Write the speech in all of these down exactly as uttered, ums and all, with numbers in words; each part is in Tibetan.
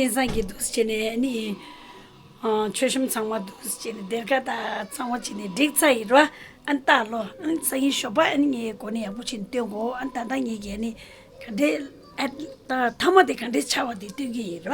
སེམས་བཟང་གི་འདུག་སེ་བྱས་ནས་ཨ་ནི། ཨ། མཆོད་གཤོམ་ཚང་མ་འདུག་སེ་བྱས་ནས་སྡེར་ཁ་དང་ཚང་མ་བྱས་ནས་བསྒྲིགས་ཚར་ཡིན་ར། ཨ་ནི་ལྟ་ལོ། ཨ་ནི་སང་ཉིན་ཞོགས་པ་ཨ་ནི་ངས་སྒོ་ནས་ཡག་པོ་བྱས་ནས་སྟོན་གོ། ཨ་ནི་ད་ལྟ་ངས་ཀྱིས་ཨ་ནི་ག་འདྲས། ཨ། ད་མཐའ་མ་དེ་ག་འདྲས་ཆགས་པ་དེ་སྟོན་གྱི་ཡིན་ར།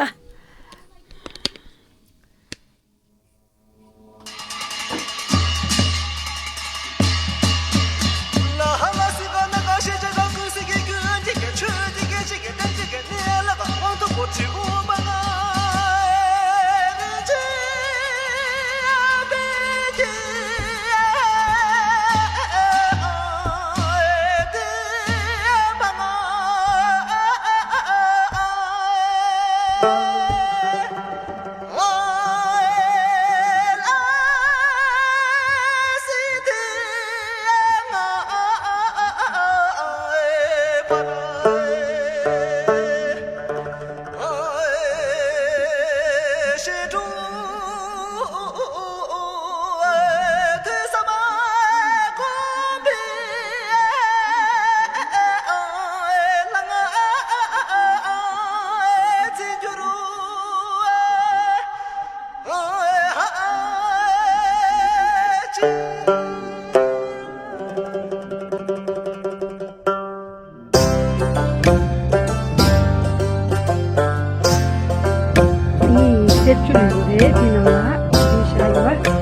གསེར་ཆུ་ལུག་རེད། དེ་ནང་ལ་དེ་བཞག་ཡོད།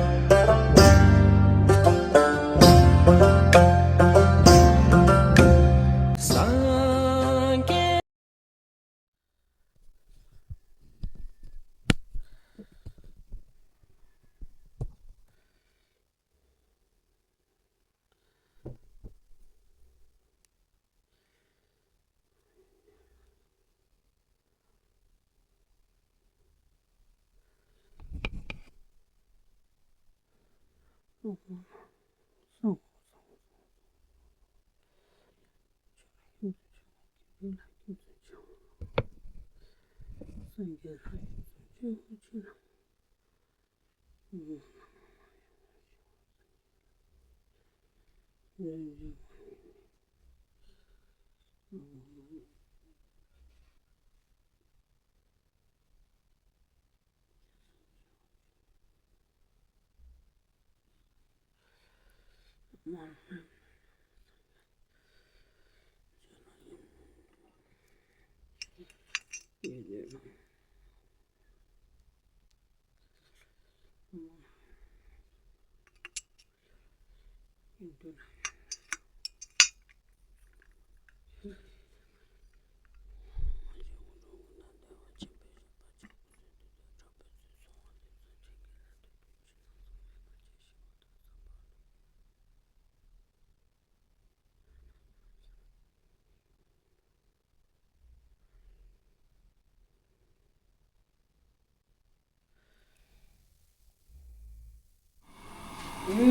ཨུམ། ཨ་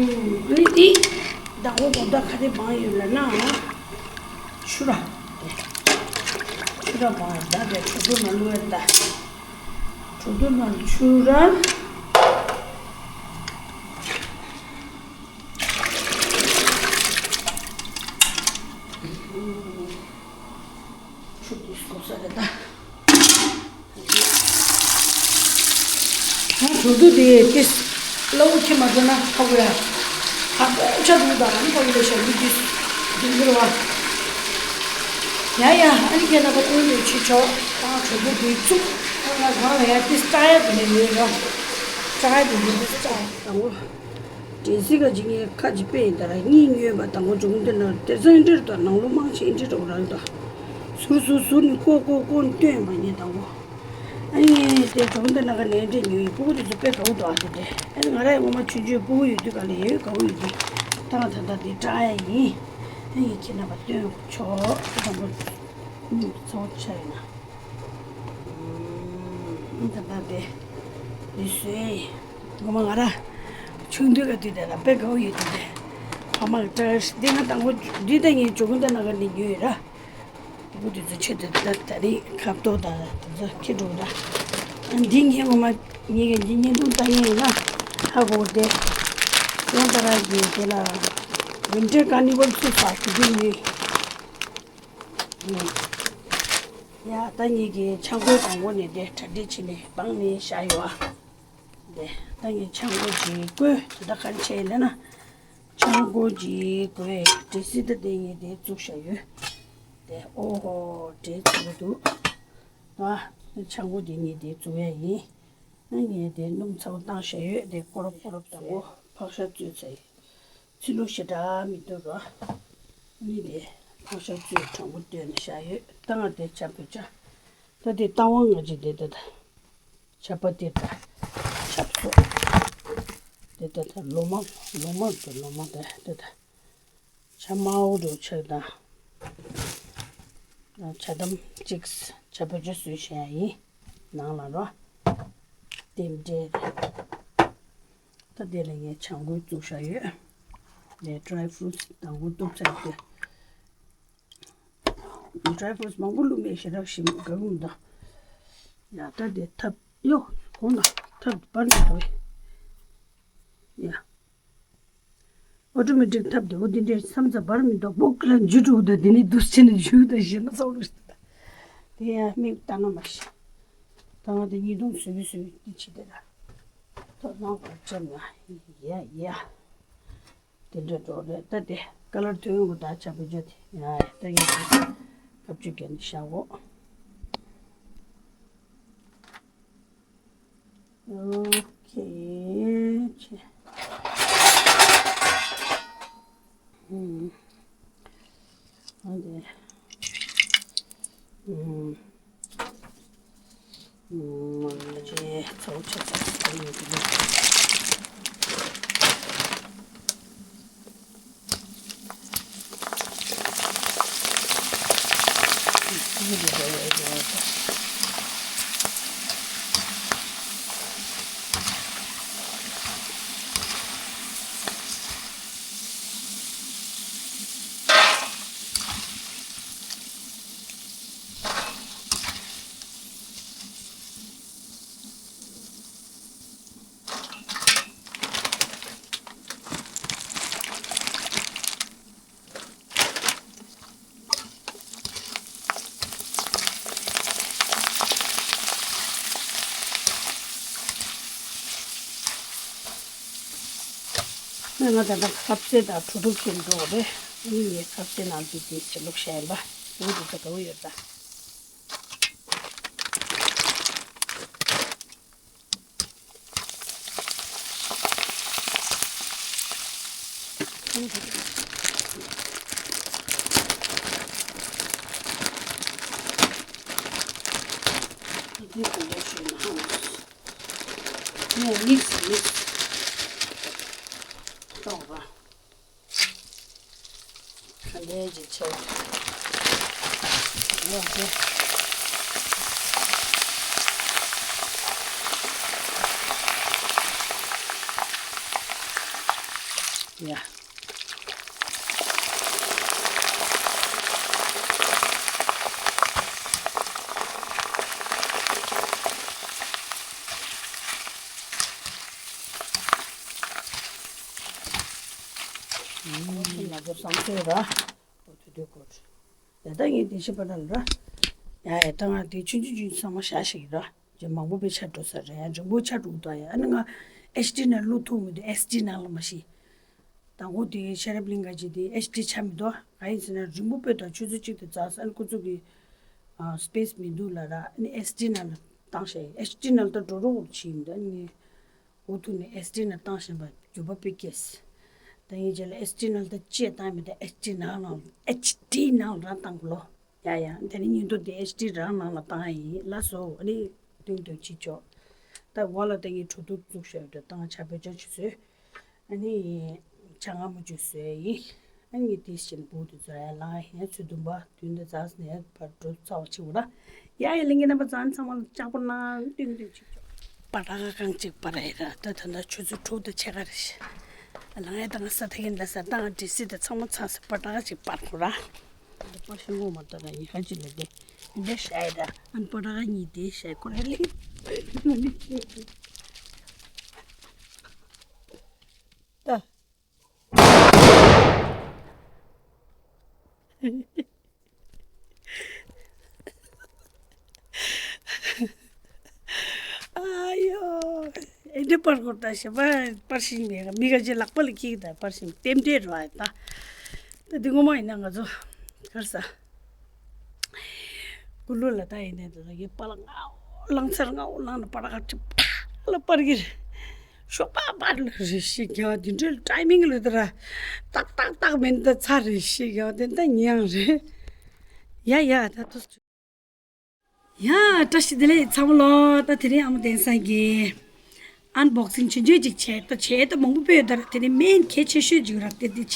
ནི་དེ་ཟླ་བ་དགོང་དག་ག་རེ་སྦང་ཡོད་ལབ་ན། ཕྱུ་ར། ཕྱུ་ར་སྦང་ཡོད། ད་དེ་གྲོ་ཐུང་ནང་བླུགས་ཡོད་ད། གྲོ་ཐུང་ནང་ཕྱུ་ར། ཆུ་འདི་སྐོམ་ས་རེད་ད། ད་གྲོ་ཐུང་དེ་ཏིས་སླ་བོ་ཁྱེར་མ་ཐུབ་ན་ཧ་གོ་ཡ། ཧ་གོ་ཆ་འདུག་ད། ཨ་ནི་ཧ་གོ་ལ་ཤ་འདི་ཏིས་འདི་འདི་རེད་བ། ཡ་ཡ། ཨ་ནི་ཁྱེད་རྣམ་པ་སྐུ་ངོ་ཆེ་ཆོག་ད་གྲོ་ཐུང་དེ་བཙུགས། ང་རང་ལ་ཡ་ཏིས་སྐྲག་ཡ་དེ་ནས་ཡོད་ར། སྐྲག་ཡ་དེ་འདི་ཏིས་སྐྲག་དང་པོ། འདྲེ་སྲིན་ག་ཅིག་ངས་ཁ་ཅིག་དཔེ་ཡིན་ད་ར། གཉིད་ཉོས་པ་དང་པོ་འབྱུང་དེ་ན་དེ་ཚོ་ཨེ་འདྲ་རེད་དོ། ནང་ལོགས་མང་ཆེ་ཨེ་འདྲ་འདྲ་པོ་རང་རེད་དོ། ཟུར་ཟུར་ཟུར་ནས་བཀོག་བཀོག་བཀོག་སྟོན་པ་ངས་དང་པོ། ཨ་ནི་དེ་འབྱུང་དེ་ན་ག་ནས་ཨེ་འདྲ་ཉོས་ཡིན། སྤུ་གུ་དེ་ཚོ་དཔེ་དགའ་བོ་འདུག་ཨ་དེ་འདྲ། ཨ་ནི་ང་ར་ཡང་ངོ་མ་ཆུང་ཆུང་སྤུ་གུ་ཡོད་དུས་ག་ལ་ཡོད་དགའ་བོ་ཡོད་དུས། ད་ང་ད་ལྟ་དེ་སྐྲག་ཡ་ཡིན། ཨ་ནི་ཁྱེད་རྣམ་པ་སྟོན་ཆོག་དང་པོ་ཚོ་ཆ་ཡིན་ན། ཨ་ད་ད་དེ་འདི་བཟོས། ངོ་མ་ང་ར་ཆུང་དུས་ག་དུས་དེ་ལ་དཔེ་དགའ་བོ་ཡོད་དུས་དེ། ཕ་མ་གི་སྐྲ་འདི་ང་དང་པོ་འདི་ད་ངས་འབྱུང་དེ་ན་ག་ནས་ཉོས་ཡོད་ར། སྤུ་གུ་དེ་ཚོ་ཆེད་དུ་ད་ད་རེས་ཁ་ཏོག་ད་དེ་ཚོ་ཁྱེར་འགྲོ་ད། ཨ་འདི་ངས་ངོ་མ་ངས་གི་འདི་བརྙན་ཐུང་ལྟ་མཁན་ཡིན་ན་ཧ་གོ་དེ། ཡང་ད་ར་གི་དེ་ལ་Winter Carnival ཚུད་ས་གི་འདི་ནི། ཡ་ད་ངེད་ཀྱི་ཆང་ཁོལ་དང་པོ་ནས་དེ་གྲ་སྒྲིག་བྱས་ནས་སྦངས་ནས་བཞག་ཡོད་ཨ། དེ་ད་ངེད་ཆང་ཁོལ་གྱི་བསྐོལ་དེ་ད་ག་རེ་བྱས་ལབ་ན། ཆང་ཁོལ་གྱི་བསྐོལ་འབྲས་སིལ་ད་དེ་ངེད་དེ་བཙུགས་བཞག་ཡོད། དེ་ཨོ་ཧོ་འབྲས་ཚ་པོ་འདུག་ཨ་ཆང་ཁོལ་དེ་ངེད་དེ་བཙུགས་ཡ་ཡིན། ཨ་ངེད་དེ་སྣུམ་ཚ་པོ་བཏང་བཞག་ཡོད། དེ་ཀོ་རོབ་ཀོ་རོབ་དང་པོ་ཕག་ཤ་བཙོས་ཚར་ཡིན། ཚིལ་ལུ་ཞེ་དྲག་མི་འདུག་རོ། ཨ་ནི་དེ་ཕག་ཤ་བཙོས་དྲང་པོ་བཏོན་ནས་བཞག་ཡོད། ད་ང་དེ་ཇ་བོད་ཇ། ད་དེ་རྟ་དབང་ང་ཅི་དེ་ད་ད། ཇ་པ་ཏི་ད། ཇ་སོ། དེ་ད་ད་ལོ་མ། ལོ་མ་དེ་ལོ་མ་ད་དེ་ད། ཇ་དམར་པོ་འདྲ་ཆགས་དང་། ཇ་དམ་གཅིག་ཇ་བོད་ཇ་བཟོས་བཞག་ཡིན། ནང་ལ་རོ། ལྡེམ་འབྲས་རེད། ད་དེ་ལ་ངས་ཇ་མགོ་བཙུགས་བཞག་ཡོད། ལས་ཌི་རའི་ཕུ་རུ་ཊི་སི་དང་པོ་གཏུབ་ཚར་ཏེ། ཌི་རའི་ཕུ་རུ་ཊི་སི་མང་པོ་བླུགས་མེད་ཞེ་དྲག་ཞིམ་དགའ་འོང་ད། ཡ་ད་དེ་ཐབ་ཡོ་གོང་ན་ཐབ་འབར་འགྲོ་བས། ཡ། ཨོ་ཊོ་མེ་ཊིག་ཐབ་དེ་འོ་དེ་འདྲའི་མཚམས་མཚམས་འབར་མི་འདུག་སྦུག་ལ་འཇུ་འགྲོ་གི་འདུག་དེ་ནི་འདུག་ཕྱི་ནས་འཇུ་ད་ཞེ་ན་ཚོགས་རེད། དེ་ཡང་མིག་ལྟ་ན་མ་ཤེས། ད་ང་དེ་ཉིས་སྟོང་བཟོས་པའི་བཟོས་པའི་དེ་ཕྱི་དེ་ལ། ཐོག་ནང་བར་ཅམ་ཡ་ཡ་ཡ། དེ་འདྲ་འགྲོ་རེད་ད་དེ་ཀ་ལར་ཐོན་གོ་ད་ཆ་བུ་ཇ་དེ་ཡ་ཡ་ད་ཡ་དེ་ཁབ་ཆུ་གན་ཤ་འོ། ཨོ་ཁེ། ཆེ། ཨུམ། ཨ་དེ། ཨུམ། ཨུམ། ཨ་ཅེ་ཚོགས་ཆེ་ཚོགས་ཆེ་ཡོད་གི། ང་ད་ལྟ་ཁ་ཟས་དང་བྲོ་བྲོ་ཁྱེར་འགྲོ་བ་རེད། ཨ་ནི་ངས་ཁ་ཟས་ནང་དུ་དེ་ཕྱི་ལོགས་བཤད་ཡིན་པ། འོ་དེ་ཚོ་དགའ་བོ་ཡོད་ད། ཡང་མིག་སི་མིག་སི་གཏོང་ར། ག་འདྲའི་ཅིག་བྱས། ཡང་དེ། ཡ། ང་ཚོ་བསམ་ཚུལ་ར། འོ་དུས་དུས་སྐོར། ཡ་ད་ངས་དེ་ཤི་པ་ད་ལ་ར། ཡ་ཡ་ད་ང་དེ་ཆུང་ཆུང་ཆུང་ཚང་མ་བཞག་ཤིག་ར། ཅེ་མང་པོ་པའི་ཆ་འགྲོ་ས་རེད། ཡ་རིང་པོ་ཆ་འགྲོ་ད་ཡ། ཨ་ནི་ང་ཨེཆ་ཌི་ནང་བླུག་ཐུབ་མི་འདུག་ཨེཆ་ཌི་ནང་ལ་མ་ཤི། དང་པོ་དེ་ཤེ་རབ་གླིང་ག་ཅིག་དེ་ཨེཆ་ཌི་ཆ་མི་འདུག་ག་ཡིན་ཟེར་ན་རིང་པོ་པའི་ད་ཆུ་ཚོད་གཅིག་དེ་ཙག་ས་ཨ་ནི་ཁོ་ཚོ་གི་ཨ་སི་པེ་སི་མི་འདུག་ལ་ར། ཨ་ནི་ཨེཆ་ཌི་ནང་ལ་བཏང་ཤག་ཨེཆ་ཌི་ནང་ལ་ད་འགྲོ་རོགས་བྱེད་མི་འདུག་ཨ་ནི། འོ་ཐུག་ནས་ཨེཆ་ཌི་ནང་བཏང་བཞིན་པ་རྒྱུ་བ་པི་ཀེས། ད་ཡིན་རྗེས་ལ་ཨེཆ་ཌི་ནང་ད་ཅེས་བཏང་མི་ད་ཨེཆ་ཌི་ནང་ལ་ཨེཆ་ཌི་ནང་ལ་བཏང་གི་ལོ། ཡ་ཡ་དེ་ནི་ཉིན་ཐོ་དེ་ཨེཆ་ཌི་རང་ནང་ལ་བཏང་ཡ་ཡིན་ལ་སོ། ཨ་ནི་སྟོན་སྟོན་ཅི་ཆོག་ད་འོ་ལ་ད་ངས་གྲོ་ཐུག་བཙུགས་བཞག་ཡོད་ད་བཏང་ཆ་བེ་ཅ་ཆུ་ཚོད། ཨ་ནི། ཆ་ང་མོ་ཅུ་བཟོས་ཡིན། ཨ་ནི་དེ་བཞིན་བུ་དེ་ཚོ་ཡར་ལངས་ཡིན་ཚུལ་དུམ་པ་དུས་འདི་ཛ་ནས་བར་འགྲོ་ཚར་བ་ཆེ་བོ་ལ། ཡ་ཡ་ལིང་གི་རྣམ་པ་ཛ་ཚང་མ་ལ་ལྕགས་པོ་ན་སྟོན་སྟོན་ཅིག་ཆོག་པ་ཏྲ་ཁ་རྐང་གཅིག་པ་ར་ཡི་ར་ད་ད་ད་ཆུ་ཚོད་དྲུག་དང་ཕྱེད་ཀ་རེད་ཤག་ལངས་ཡ་ད་ང་ས་ཐག་ཡིན་ད་ས་ཏང་འདྲི་སྲིད་ད་ཚང་མ་ཚང་ས་པ་ཏྲ་ཁ་གཅིག་པར་ཁོ་ར། ད་པ་ཤིང་གོ་མ་ད་ད་ཡི་ཧ་ཅི་ལ་དེ་འདི་ཤ་ཡི་ད་ཨན་པ་ཏྲ་ཁ་གཉིས་དེ་ཤ་ཡི་ཁོ་ར་ལི། ད། ཨེ་འདྲ་པར་གོ་ད་ཞེ་པ་པར་ཤིང་མེད་ག་མི་ག་ཅེ་ལག་པ་ལ་ཁྱི་གི་ད་པར་ཤིང་ལྟེམ་འདྲེ་རོ་ཨ་ད། ད་འདི་ངོ་མ་ཡིན་ན་ང་ཚོ་གར་ས། ཀུ་ལུ་ལ་ད་ཡིན་ནས་ད་ཡི་པ་ལ་ངའོ་ལང་ཚར་ངའོ་ལང་ན་པར་ག་ཅི་པ་ལ་པར་གི་རེད། ཤོག་པ་པར་ལ་རེ་ཤི་རྒྱ་འདི་འདྲའི་ཊའི་མིང་ལ་ད་ར་ཏག་ཏག་ཏག་མིན་ད་ཚར་རེ་ཤི་རྒྱ་དེ་ད་ཉང་རེད། ཡ་ཡ་ད་ཐུ། ཡ་བཀྲ་ཤིས་བདེ་ལེགས་ཚང་མ་ལོ། ད་དེ་རིང་ཨ་མ་བསྟན་སང་གི་ཨན་བོག་སིང་ཆུང་ཆུང་ཅིག་བྱས་ད་བྱས་ད་མང་པོ་སྤོས་ད་ར་དེ་རིང་མེན་གལ་ཆེ་ཤོས་ཅིག་ར་དེ་དེ་བྱས་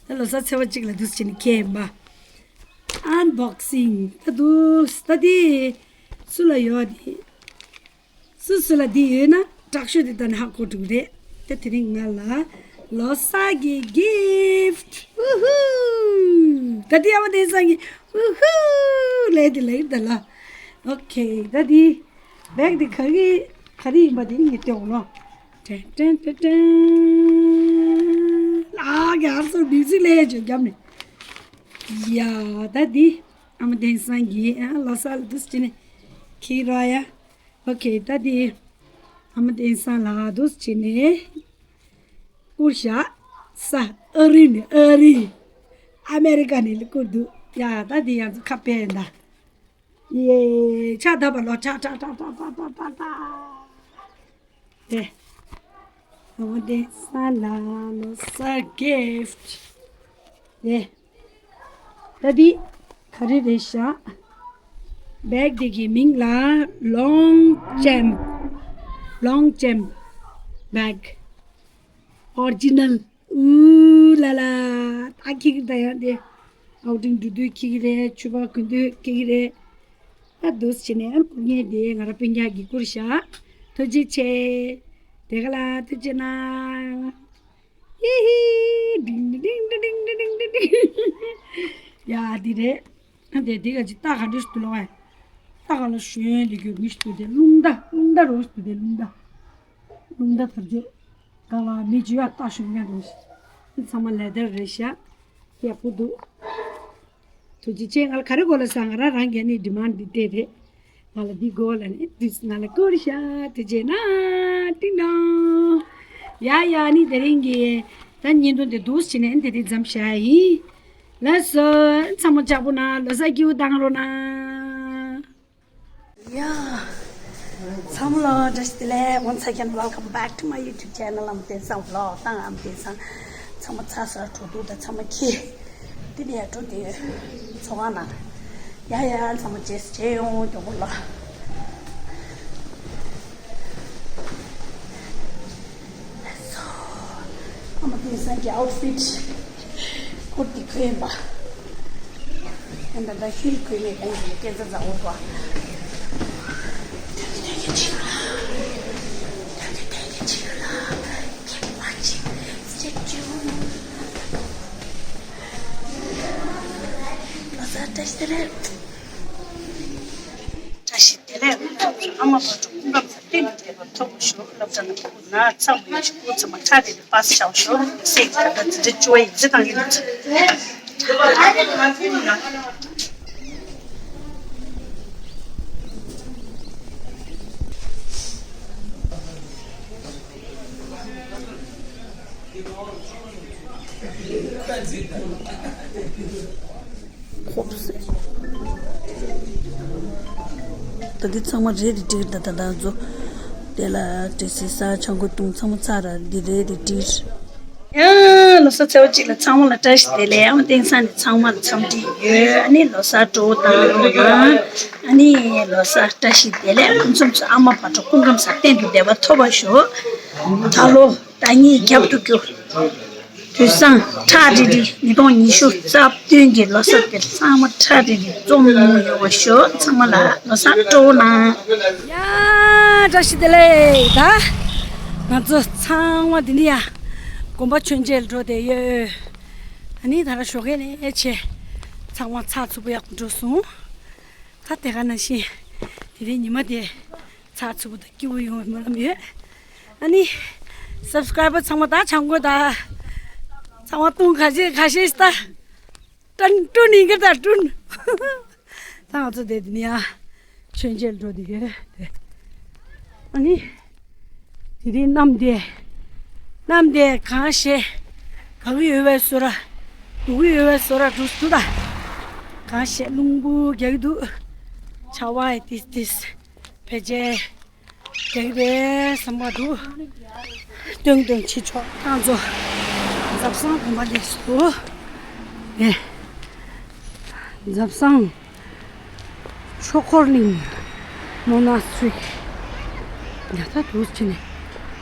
ད་ལོ་གསར་ཚེས་པ་གཅིག་ལ་འདུག་སེ་བྱས་ནས་ཁྱེད་ཡིན་པ། ཨན་བོག་སིང་ད་འདུག་ད་དེ་སུ་ལ་ཡོད་དེ། སུ་སུ་ལ་འདི་ཡོད་ན་དྲག་ཤོས་དེ་ད་ནི་ཧ་གོ་འགྲོ་གི་རེད། ད་དེ་རིང་ང་ལ་ལོ་གསར་གྱི་གིཕ་ཊི། ཝུ་ཧུ། ད་འདི་ཨ་མ་བསྟན་སང་གི་ཝུ་ཧུ་ལས་དེ་ལས་ད་ལ། ཨོ་ཁེ། ད་འདི་བེག་འདི་ག་གི་ག་རེ་ཡིན་པ་དེ་ངས་སྟོན་ལོ། ཏན་ཏན་ཏན་ཏན། ཨ་ག་སོ་མིའུ་ཟིག་ལས་ཅོ་རྒྱབ་ནས། ཡ་ད་འདི་ཨ་མ་བསྟན་སང་གི་ཨ་ལོ་གསར་ལ་འདུག་སེ་བྱས་ནས་ཁྱེར་ར་ཡ། ཨོ་ཁེ། ད་དེ་ཨ་མ་བསྟན་སང་ལ་འདུག་སེ་བྱས་ནས་བསྐུར་བཞག་ས། ཨ་རི་ནས་ཨ་རི། ཨ་མེ་རི་ཀ་ནས་ལ་བསྐུར་འདུག་ཡ་ད་དེ་ཡང་ཚོ་ཁ་པས་ད། ཡེ་ཕྱག་བརྡབ་པ་ལོ། ཕྱག་ཕྱག་ཕྱག་ཕྱག་ཕྱག་ཕྱག་ཕྱག་དེ། ཨ་མ་བསྟན་སང་ལ་ལོ་གསར་གིཕ་ཊི་དེ། ད་འདི་ག་རེ་རེད་ཤག་བེག་འདི་གི་མིང་ལ་ལོང་ཅེམ། ལོང་ཅེམ་བེག། ཨོ་རི་ཇི་ནལ། ཨུ་ལ་ལ། ད་ཁྱེར་གི་ད་ཡང་དེ་ཨའུ་ཊིང་འགྲོ་དུས་ཁྱེར་གི་རེད། ཕྱུ་པ་གོན་དུས་ཁྱེར་གི་རེད། ད་འདུག་སེ་བྱས་ནས་ཨ་བསྐུར་མཁན་དེ་ང་རང་སྤུན་ཀྱག་གིས་བསྐུར་ཤག་ཐུགས་རྗེ་ཆེ། དེ་ག་ལ་ཐུགས་རྗེ་གནང་། ཧི་ཧི། ཌིང་ཌིང་ཌིང་། ཡ་འདི་རེད། ཨ་དེ་དེ་ག་ཅི་ལྟ་ག་འདྲ་ཞིག་འདུག་ལོ་ཨེ། ལྟ་ག་ལ་ཞོན་དེ་གྱུར་མི་ཞིག་འདུག་དེ་རླུང་རྟ་རླུང་རྟ་རོ་ཞིག་འདུག་དེ་རླུང་རྟ། རླུང་རྟ་དར་ཆོས། ག་ལ་མི་ཅི་ཡ་ལྟ་ཞོན་མཁན་རོ་ཞིག་ཚང་མ་ལེ་དར་རེད་ཤག་ཡག་པོ་འདུག་ཐུགས་རྗེ་ཆེ། ང་ལ་ག་རེ་དགོས་ལ་ཟ། ང་རང་རང་གི་ནི་ཌི་མན་ཌི་དེ་རེད། ང་ལ་འདི་དགོས་ལ་ནི་དུས་ང་ལ་བསྐུར་ཤག་ཐུགས་རྗེ་གནང་། ཏིང་ཏོང་། ཡ་ཡ་ནི་དེ་རིང་གི་ད་བརྙན་ཐུང་དེ་འདུག་སེ་བྱས་ནས་དེ་རིང་མཚམས་བཞག་ཡིན། ལགས་སོ། ཚང་མ་ཅག་པོ་ན་ལོ་གསར་སྐྱིད་པོ་བཏང་རོགས་གནང་། ཡ། ཚང་མ་ལ་བཀྲ་ཤིས་བདེ་ལེགས། Once again, welcome back to my YouTube channel. ཨ་མ་བསྟན་སང་བི་ལོག་དང་ཨ་མ་བསྟན་སང་། ཚང་མ་ཚ་ས་འགྲོ་འདུག་ད་ཚང་མ་ཁྱེད་འདི་ནས་འགྲོ་དེ་ཚོ་ག་ན། ཡ་ཡ། ཚང་མ་རྗེས་སུ་མཇལ་ཡོང་། མགྱོགས་པོ་ལ། ཨ་མ་བསྟན་སང་གི་ཨའུ་ཊི་ཕིཊ་ཀུར་ཏི་གོན་པ། ཨ་ད་ད་ཧིལ་གོན་ནས་གོན་གྱི་སྐད་ཆ་ཛ་འོ་ཏོ། Keep watching. Stay tuned. ལོ་གསར་བཀྲ་ཤིས་བདེ་ལེགས། བཀྲ་ཤིས་བདེ་ལེགས། ཨ་མ་བག་གྲོ་སྐུ་ཁམས་བཟང་། གཏན་དུ་བདེ་བ་ཐོབ་པར་ཤོག་སློབ་གྲྭ་ནང་ཁུག་ན་ཚང་མ་ཡོད་ཤོག་སྐུ་ཚང་མ་ཁྲ་རེ་རེ་པ་སེ་བྱའོ་ཤོག་སེ་གི་ད་ལྟ་འཛིན་གྲྭ་བཅུ་པ་ཡིན་ཚེ་བཏང་གི་འདུག་ད་འདི་ཚང་མ་རེད་དེ་འགྲིག་ད་ད་ད་ཚོ། དེ་ལ་དྲི་སི་ས་ཆང་ཁོ་བཏུང་ཚང་མ་ཚར་ར་འདི་རེད་དེ་འགྲིག་ཡ། ལོ་གསར་ཚེས་པ་གཅིག་ལ་ཚང་མ་ལ་བཀྲ་ཤིས་བདེ་ལེགས། ཨ་མ་བསྟན་སང་ནས་ཚང་མ་ལ་འཚམས་འདྲི་ཡོད། ཨ་ནི་ལོ་གསར་སྤྲོ་བོ་དང་། ཨ་ནི་ལོ་གསར་བཀྲ་ཤིས་བདེ་ལེགས། ཕུན་སུམ་ཚོགས། ཨ་མ་བག་གྲོ་སྐུ་ཁམས་བཟང་། གཏན་དུ་བདེ་བ་ཐོབ་པར་ཤོག་ད་ལོ་ད་ངའི་རྒྱབ་ཏུ་རྒྱུག་དུས་སང་ཁྲ་རི་རི་ཉིས་སྟོང་ཉི་ཤུ་རྩ་བདུན་གྱི་ལོ་གསར་དེར་ཚང་མ་ཁྲ་རི་རི་འཛོམས་ཡོང་བ་ཤོག་ཚང་མ་ལ་ལོ་གསར་སྤྲོ་བོ་གནང་། ཡ། བཀྲ་ཤིས་བདེ་ལེགས། ད་ང་ཚོ་ཚང་མ་འདི་ནི་ཡ་དགོན་པ་མཆོད་མཇལ་འགྲོ་བསྡད་ཡོད། ཨ་ནི་ད་ར་ཞོགས་ཀས་ནས་ཨེ་ཆེ་ཚང་མ་ཚགས་ཚུད་པོ་ཡག་པོ་འགྲོ་སོང་། ད་དེ་ག་ནང་བཞིན་དེ་རིང་ཉི་མ་དེ་ཚགས་ཚུད་པོ་དང་སྐྱིད་པོ་ཡོང་བའི་སྨོན་ལམ་ཡོད། ཨ་ནི་སབ་སི་ཀ་རའི་བར་ཚང་མ་ད་བྱང་གོས་ད་ཚང་མ་བཏུང་ཁ་ཤས་ཁ་ཤས་ད་ཀྲན་ཀྲུན་ཡིན་གི་ད་ཀྲུན། ད་ང་ཚོ་དེ་དེ་ནི་ཡ་མཆོད་མཇལ་འགྲོ་དེ་གི་དེ། ཨ་ནི། དེ་རིང་གནམ་བདེ། གནམ་བདེ་གང་ཤེས། དགའ་གི་ཡོད་པའི་བཟོ་འདྲ། སྡུག་གི་ཡོད་པའི་བཟོ་འདྲ་འདུག་འདུག་ད། གང་ཤེས་རླུང་བུ་རྒྱག་གི་འདུག་ཆར་པ་ཡི་ཏིས་ཏིས། ཕལ་ཆེར་རྒྱག་གི་རེད་བསམ་པ་འདུག་སྟོན་སྟོན་བྱེད་ཆོག་ཁྱེད་ཚོ། ཛབ་སང་དགོན་པ་སླེབས་སོང་། ཨེ། ཛབ་སང་། ཆོས་འཁོར་གླིང་། མོ་ན་སི་ཊི་རི། ཡ་ད་དུས་ཕྱིན་ནས་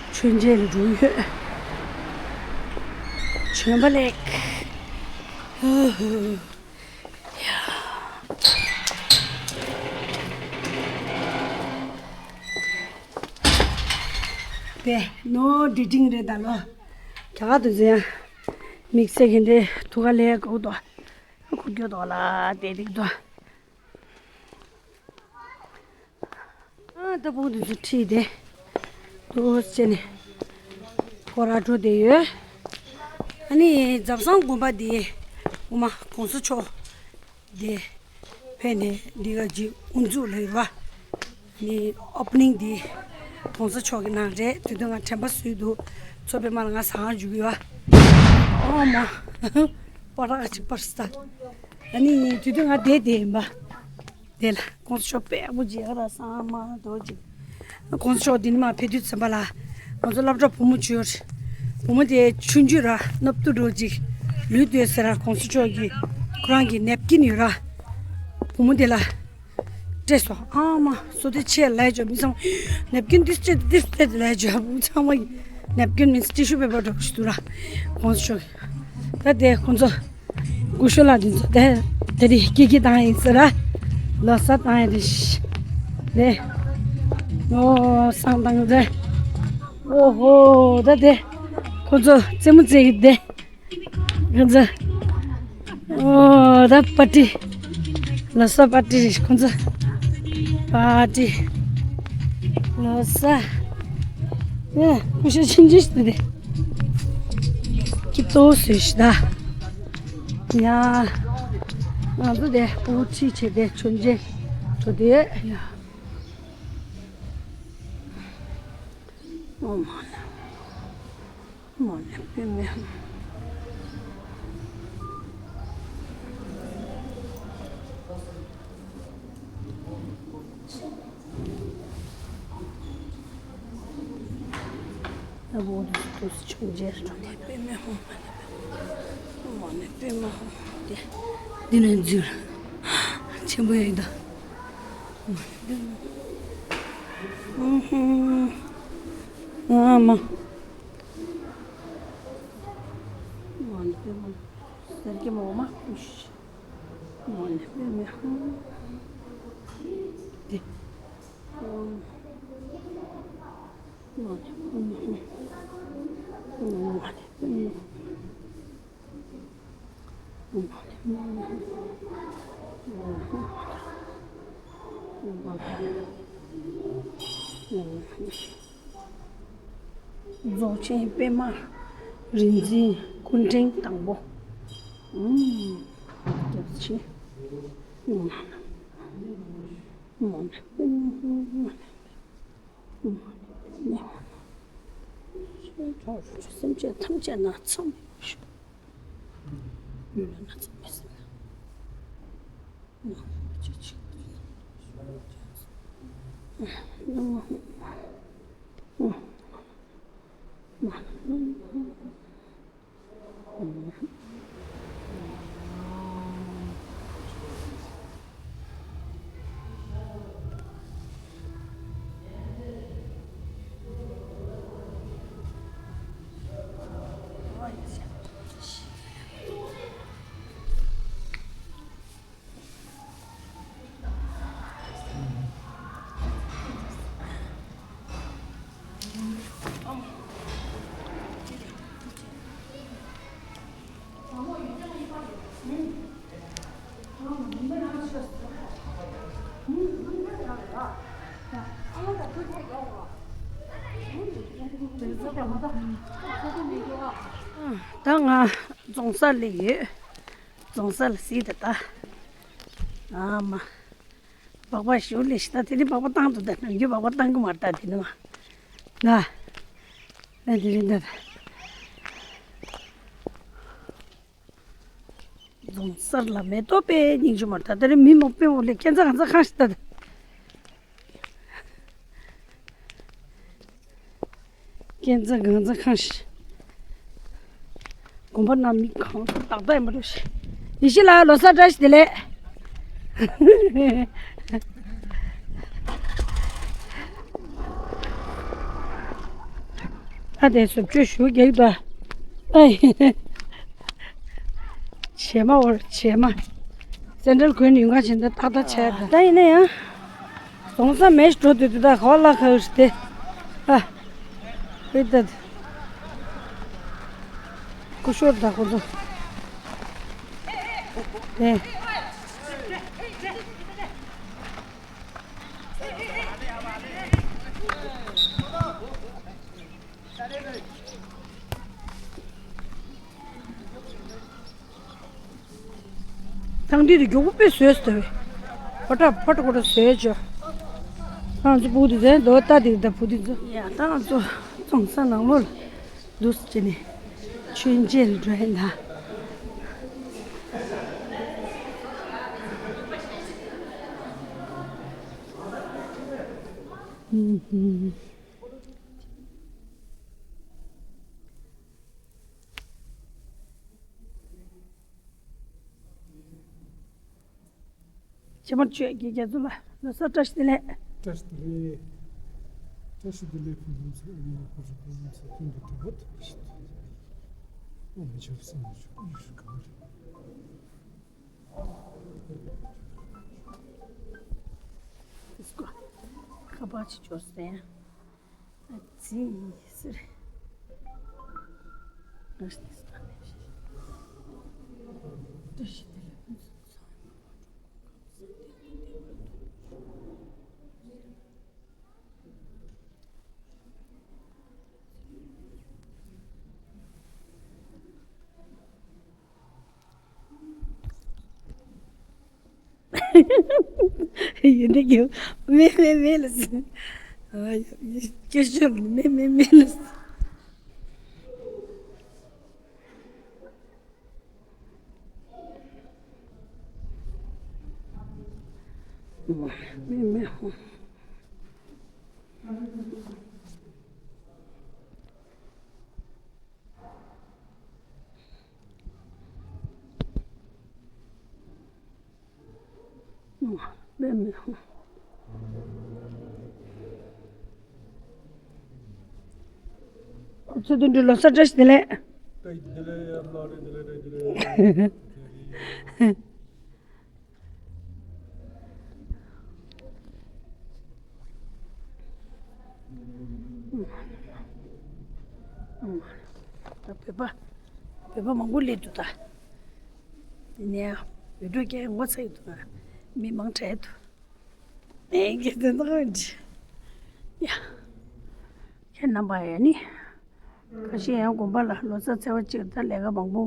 མཆོད་མཇལ་ལ་འགྲོ་ཡོད། བྱོན་པ་ལེགས། ཧུ་ཧུ། དེ་ནོ་ཌི་ཊིང་རེད་ད་ལོ། རྒྱ་གར་དུ་ཟེར་ཡང་། དམིགས་བསལ་གྱི་འདྲེ་ཐུག་ག་ལས་གོ་དོ། ཁུ་རྒྱུ་དོ་ལ་དེ་རིག་དོ། ཨ་ད་བུ་འདི་ཚོ་ཁྲིད་དེ། དུ་བྱས་ནས་སྐོར་ར་འགྲོ་བསྡད་ཡོད། ཨ་ནི་ཛབ་སང་དགོན་པ་འདི་འོ་མ་གོང་ས་མཆོག་འདི་ཕེབས་ནས་འདི་ག་ཅིག་དབུ་འཛུགས་ལ་ཡོད་པ། ནི་ཨོ་པ་ནིང་འདི་གོང་ས་མཆོག་གི་གནང་རེད། དེ་དུས་ང་དྲན་པ་གསོས་འདུག་མཚོ་པདྨ་ལ་ང་ཟ་ཁང་འཇུག་གི་ཡོད། ཨོ་མ། པ་ར་ཅིག་པར་སྟ། ཨ་ནི་དེ་དུས་ང་བསྡད་བསྡད་ཡིན་པ། དེ་ལ་གོང་ས་མཆོག་དཔེ་ཡག་པོ་མཇལ་ར་སང་མ་འདོད་ཅིག་གོང་ས་མཆོག་འདི་ནས་མར་ཕེབས་དུས་ཙམ་པ་ལ། ང་ཚོ་སློབ་གྲྭ་བུ་མོ་ཅིག་ཡོད། བུ་མོ་དེ་ཆུང་ཆུང་ར་སྣབས་ཏུ་འགྲོ་ཅིག་ལུས་སྡོད་ཟེར་ར་གོང་ས་མཆོག་གི་ཁོ་རང་གི་ནེབ་ཀིན་ཡོད་ར། བུ་མོ་དེ་ལ་སྤྲད་སོང་། ཨ་མ་སོ་དེ་ཆེ་ལས་ཅོ་མི་ཚང་། ནེབ་ཀིན་དིས་སྤྲད་དིས་སྤྲད་ལས་ཅོ་བུ་ཚང་མ་ཡི་ནེབ་ཀིན་མིན་ཊི་ཤུ་པེ་པར་འགྲོ་ཞིག་འདུག་ར། གོང་ས་མཆོག་གི་ད་དེ་ཁོང་ཚོ། སྐུ་ཞབས་ལགས་འདི་ཚོ་དེ་དེ་རིང་སྐྱིད་སྐྱིད་བཏང་ཡིན་ཟེར་ར། ལོ་གསར་བཏང་ཡིན་རེད། དེ། ཨོ་བསང་བཏང་རེད། ཨོ་ཧོ་ད་དེ། ཁོ་ཚོ་རྩེད་མོ་རྩེ་གི་དེ། ཁོ་ཚོ། ཨོ་ད་པར་ཊི། ལོ་གསར་པར་ཊི་རེད་ཁོ་ཚོ། པར་ཊི། ལོ་གསར། ཨེ་སྐུ་ཞབས་ཆུང་ཆུང་ཞིག་དེ། སྐྱིད་པོ་བཟོས་ཤག་ད། ཡ། ང་ཚོ་དེ་བུ་ཁྲིད་བྱས་ཏེ་མཆོད་མཇལ་འགྲོ་དེ་ཡ། ཨོ་མ་ལ། མ་ལ་པེ་མེ་ཧོ། ད་བོ་དུ་དུ་ཆུང་རྗེས་འགྲོ་ནས་པེ་མེ་ཧོ། མ་ནས་པེ་མེ་ཧོ། དེ་འདི་ནས་འཛུལ་ཆེན་པོ་ཡོད་ད། ཨ་མ། མ་ནས་པེ་མེ་ཧོ། སེར་སྐྱ་མོ་མ། མ་ནས་པེ་མེ་ཧོ། དེ། རྫོགས་ཆེན་པད་མ་རིག་འཛིན་སྐུ་ཕྲེང་དང་པོ། ཨུམ། རྒྱལ་ཆེན། སེམས་ཅན་ཐམས་ཅད་ན་ཚང་མ་ཡོད་ཤོག་ཡུལ་ན་ཚང་མ་སེམས་ན། ད་ང་རྫོང་སར་སླེབས་ཡོད། རྫོང་སར་ལ་གཟིགས་དང་ད། ཨ་མ། སྦག་སྦག་ཞུ་ལེ་ཤི་ད་དེ་ནི་སྦག་སྦག་བཏང་འདུག་ད་ནམ་རྒྱུན་སྦག་སྦག་བཏང་གི་མ་རེད་ད་དེ་ནི་མ། ན། ན་དེ་རིང་ད། རྫོང་སར་ལ་མེ་ཏོག་དཔེ་སྙིང་རྗེ་མ་རེད་ད་དེ་རིང་མི་མང་དཔེ་འོ་ལེ་ཁྱེད་ཚ་གང་ཚ་ཁང་ཞིག་ད། ཁྱེད་ཚ་གང་ཚ་ཁང་ཞིག་དགོན་པ་ནང་མི་གང་ཚ་ཏག་ཏག་ཡིན་པ་འདྲ་ཞིག་ཡེ་ཤེས་ལགས་ལོ་གསར་བཀྲ་ཤིས་བདེ་ལེགས། ཨ་དེ་བཟོ་བཅོས་ཞུ་རྒྱག་ཏོ། ཨའི། བྱེ་མ་འོར་བྱེ་མ། སེན་ཊལ་གོན་ཡོང་ག་བྱེད་འདི་ཏག་ཏག་བྱས་ད། ད་ཡིན་ན་ཡང་། རྫོང་ས་མེ་ཞིག་འགྲོ་དུས་དུ་ད་ག་བ་ལ་ཁ་ཡོད་དེ། ཨ། ཧུད་ད། ཀུ་ཤོར་ད་ཁོ་ཚོ། དེ། ཐང་འདི་དུ་མགྱོགས་པོ་དཔེ་བཟོས་སུ་དོ། ཕོ་ཊ་ཕོ་ཊ་ཁོ་ཊ་བཟོས་ཆོ། ང་ཚོ་བུ་དུ་ཟན་རྡོ་ལྟ་དེ་དང་བུ་དུ་ཚོ། ཡ་ད་ང་ཚོ་རྫོང་ས་ནང་ལོགས་ལ་འདུག་སེ་བྱས་ནས་མཆོད་མཇལ་འགྲོ་ཡིན་ད། ཨུམ་ཧུམ། ཇེ་མར་བཅོས་ཀྱི་རྒྱ་མཚོ་ལ་ལོ་གསར་བཀྲ་ཤིས་བདེ་ལེགས། བཀྲ་ཤིས་བདེ་ལེགས། བཀྲ་ཤིས་བདེ་ལེགས། ཕུན་སུམ་ཚོགས་པའི་ངང་ལ་བཀྲ་ཤིས་བདེ་ལེགས། ཚོགས་ཀུན་གྱི་བདེ་བ་ཐོབ་པར་ཤོག། ཨོ་མི་ཆོབ་སེམས་མི་ཆོབ་ཡུལ་གང་རེད། ཁ་པར་ཅིག་འབྱོར་སོང་། ཨ་ཙི་ཟེར། ཨ་ཙི་ཟེར། བཀྲ་ཤིས་བདེ་ལེགས། ཡིན་ནི་ཀྱང་མེ་མེ་མེ་ལ་ཟེར། ཨ་ཡ་ཡ་སྐྱོ་ཤོས་མེ་མེ་མེ་ལ་ཟེར། མེ་མེ་ཧོ། ཚེ་བདུན་འབྲུ་ལོ་གསར་བཀྲ་ཤིས་བདེ་ལེགས། བཀྲ་ཤིས་བདེ་ལེགས། ཡ་མ་རེད། བདེ་ལེགས་རེད། བདེ་ལེགས་རེད། བོད་པ་བོད་པ་མང་པོ་སླེབས་འདུག་ད། ཡིན་ནའི་ཡང་འོས་འགྲོ་རྒྱག་ངོ་ཚ་ཡི་འདུག་ང་། མི་མང་དྲགས་འདུག་ངས་ཀྱི་དོན་དག་འདི། ཡ། ཁྱེད་རྣམ་པ་ཡ་ནི། ཁ་ཤས་ཡང་དགོན་པ་ལ་ལོ་གསར་ཚེས་པ་གཅིག་ད་ལས་ཀ་མང་པོ་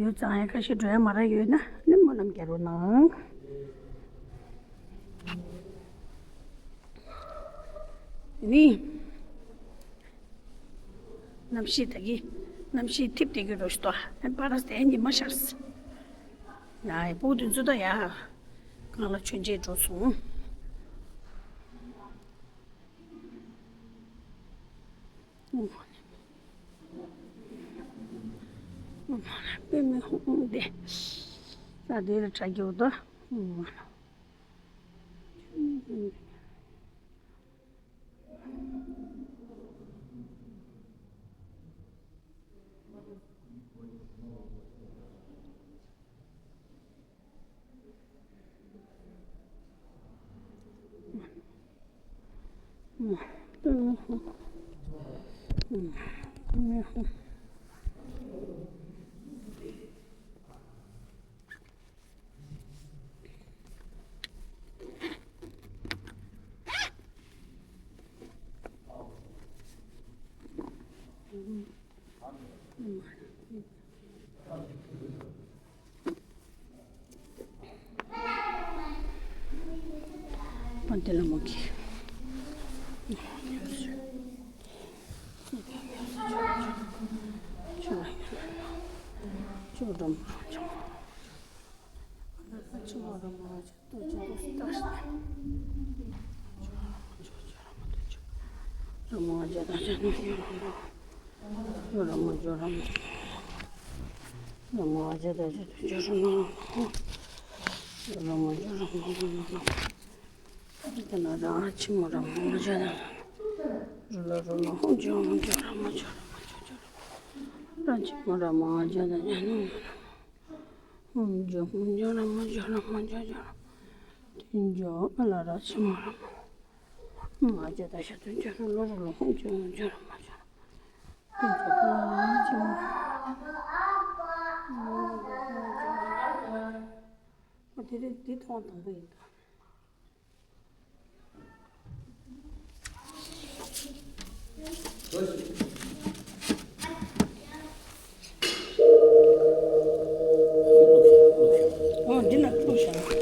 ཡོད་ཙང་ཡང་ཁ་ཤས་འགྲོ་ཡ་མ་རག་ཡོད་ན་ནི་སྨོན་ལམ་རྒྱག་རོགས་གནང་། ནི། གནམ་གཤིས་ད་གི་གནམ་གཤིས་འཐིབས་བསྡད་ཀྱི་རོ་ཞིག་ཏོ། ཨ་པ་ར་སྟེ་ཉི་མ་ཤར་སི། ཡ་ཨེ་སྤུ་གུ་དེ་ཚོ་ད་ཡ། གང་ལ་མཆོད་མཇལ་འགྲོ་སོང་། དཔེ་མི་ཧུང་དེ། ད་དེ་ལ་དྲ་རྒྱུ་དོ། འདི་ལ་མོ་གི། དེ་རིང་འདི་ཐོག་དང་པོ་ཡིན་ད། ཨོ་འདི་ན་བླུགས་བཞག་སྒྲོལ་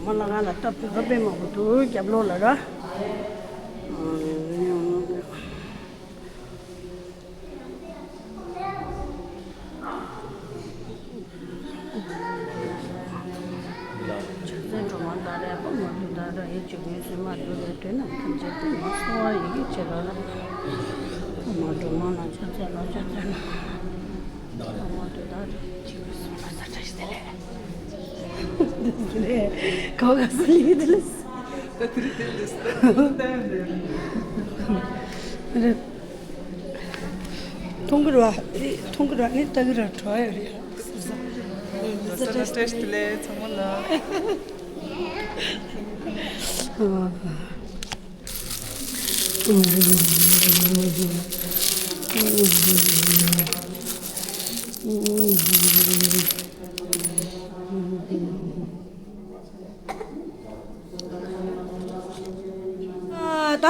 མ་ལྷ་ཁང་ལ་སྟབས་བདེ་བ་དཔེ་མང་པོ་འདུག་རྒྱབ་ལོགས་ལ་ར། ཕྱག་འཚལ་སྒྲོལ་མ་ལྷ་རས་པདྨ་འདུད་མདའ་ར་ཡི་ཇི་བོའི་བསུ་མ་འདུད་པའི་དོན་རྣམས་ཐམས་ཅད་ཀུན་ལ་གསོལ་བ་ཡི་གེ་བྱེ་བྲག་སློབ། ཨོཾ་སྒྲོལ་མ་ལ་ཕྱག་འཚལ་ལོ། ཕྱག་འཚལ་ལོ། པདྨ་འདུད་མདའ་ར་ཡི་ཇི་བོའི་བསུ་མ། ས་བཀྲ་ཤིས་བདེ་ལེགས། ག་བ་ག་ས་ལི་དེ་ལས། ད་དེ་རིང་དེ་ལས་ད་ད་ད་ད། མཐོང་གི་རེད་བ། མཐོང་གི་རེད་བ། ནི་ལྟ་གི་རེད། བྲོ་ཡ་རེད། ས་ས་ས་བཀྲ་ཤིས་བདེ་ལེགས་ཚང་མ་ལ། ཨ་ད།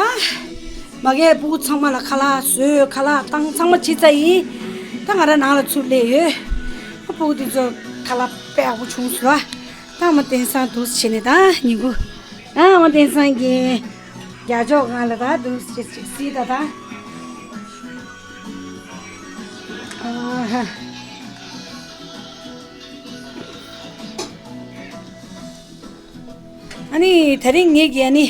མ་གིའི་ཕྲུ་གུ་ཚང་མ་ལ་ཁ་ལག་བཟོས། ཁ་ལག་བཏང་། ཚང་མ་བྱས་ཚར་ཡིན། ད་ང་རང་ནང་ལ་ཚུར་སླེབས་ཡོད། ཕྲུ་གུ་དེ་ཚོ་ཁ་ལག་དཔེ་ཡག་པོ་བྱུང་སོང་ལ། ད་མ་བསྟན་སང་འདུག་སེ་བྱས་ནས་ད་ཉིན་གུང་། ད་མ་བསྟན་སང་གི་རྒྱ་ཅོག་སྒང་ལ་ད་འདུག་སེ་བྱས་ཅིག་གཟིགས་ད་ད། ཨ་ཧ། ཨ་ནི་དེ་རིང་ངེད་ཀྱི་ཨ་ནི།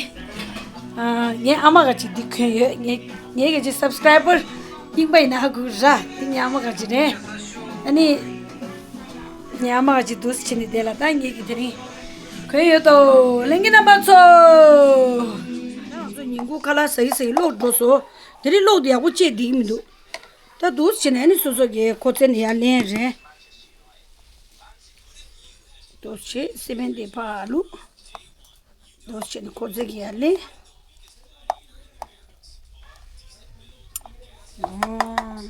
ཨ། ངའི་ཨ་མ་ག་ཅིག་འདི་གོན་ཡོད། ངའི་ངའི་ག་ཅིག་སབ་སི་ཀ་རའི་བར་རྙིང་པ་ཡིན་ན་ཧ་གོ་ར། འདི་ངའི་ཨ་མ་ག་ཅིག་རེད། ཨ་ནི་ངའི་ཨ་མ་ག་ཅིག་འདུག་སེ་བྱས་ནས་བསྡད་ལ། ད་ངེད་ཀྱི་དེ་རིང་གོན་ཡོད་དོ། ལྷན་རྒྱས་རྣམ་པ་ཚོ། ད་ང་ཚོ་ཉིན་གུང་ཁ་ལག་ཟ་གི་ཟ་གི་གློག་འགྲོ་སོང་། དེ་རིང་གློག་འདི་ཡག་པོ་བཅད་བསྡད་ཀྱི་མི་འདུག་ད་འདུག་སེ་བྱས་ནས་ཨ་ནི་སོ་སོ་གི་ཁོ་ཚེ་ནས་ཡར་ལེན་རེད། ཏོག་ཙམ་སི་མེན་དེ་ཕར་བླུགས། ཏོག་ཙམ་ནི་ཁོ་ཚེ་གི་ཡར་ལེན། ཨོ།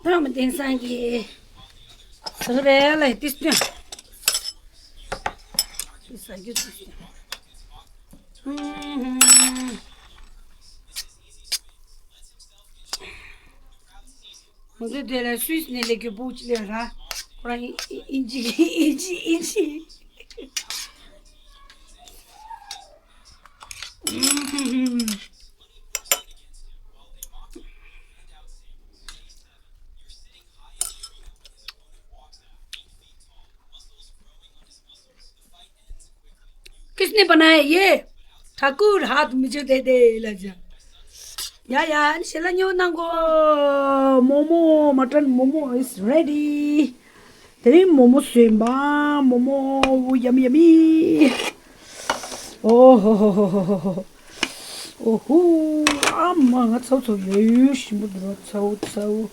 ད་མ་བསྟན་སང་གི་ཟ་གི་རེད་ལ་ཏིས་སྟོན། ཏིས་ཟ་རྒྱུ་ཏིས་སྟོན། ཨུམ། ང་ཚོ་དེ་ལ་སུད་སི་ནས་སླེབས་རྒྱུ་བུ་གཅིག་སླེབས་ར། ཁོ་རང་ཨིན་ཨིན་ཇི་ཨིན་ཇི་ཨིན་ཇི། किसने बनाया ये? ठाकुर हाथ मुझे दे दे लजा। या या, शेला न्यो नांगो। मोमो, मटन मोमो is ready. तेरी मोमो सेम्बा, मोमो यमी यमी। ओहो हो हो हो हो हो। ཨོ་ཧུ། ཨ་མ། ང་ཚ་བོ་ཚ་བོ་ཡོད་ཡོད་ཞིམ་པོ་འདུག་རོ། ཚ་བོ་ཚ་བོ།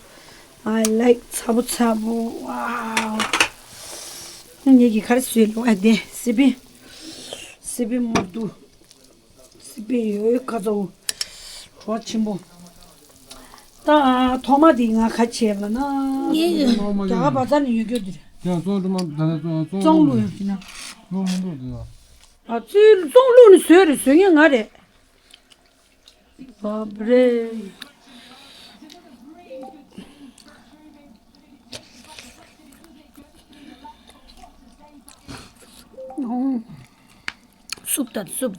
I like ཚ་བོ་ཚ་བོ། Wow. ངེད་ཀྱི་ག་རེ་བཟོས་ལོ། ཨ་དེ་སི་པན། སི་པན་མ་འདུག་སི་པན་ཡོད་ཡོད་ཁ་ཚ་བོ། བྲོ་བ་ཆེན་པོ། ད་ཐོག་མ་དེ་ང་ག་བྱས་ལ་ན། ངེད་ཀྱི་རྒྱ་གར་བ་ཚ་ནས་ཡོད་རྒྱུ་དེ་རེད། ཡང་ཙོང་ཀྲུ་མ་ད་ནས་ཙོང་ཙོང་ཙོང་ལུ་ལུ་ཡོད་ཀྱི་ན། ཙོང་མི་འདུག་དེ་ན། ཨ་ཙི་ཙོང་ལུ་ནས་བཟོས་རེད། བཟོས་མཁན་ང་རེད། བབ་རེད། སུབ་དང་སུབ།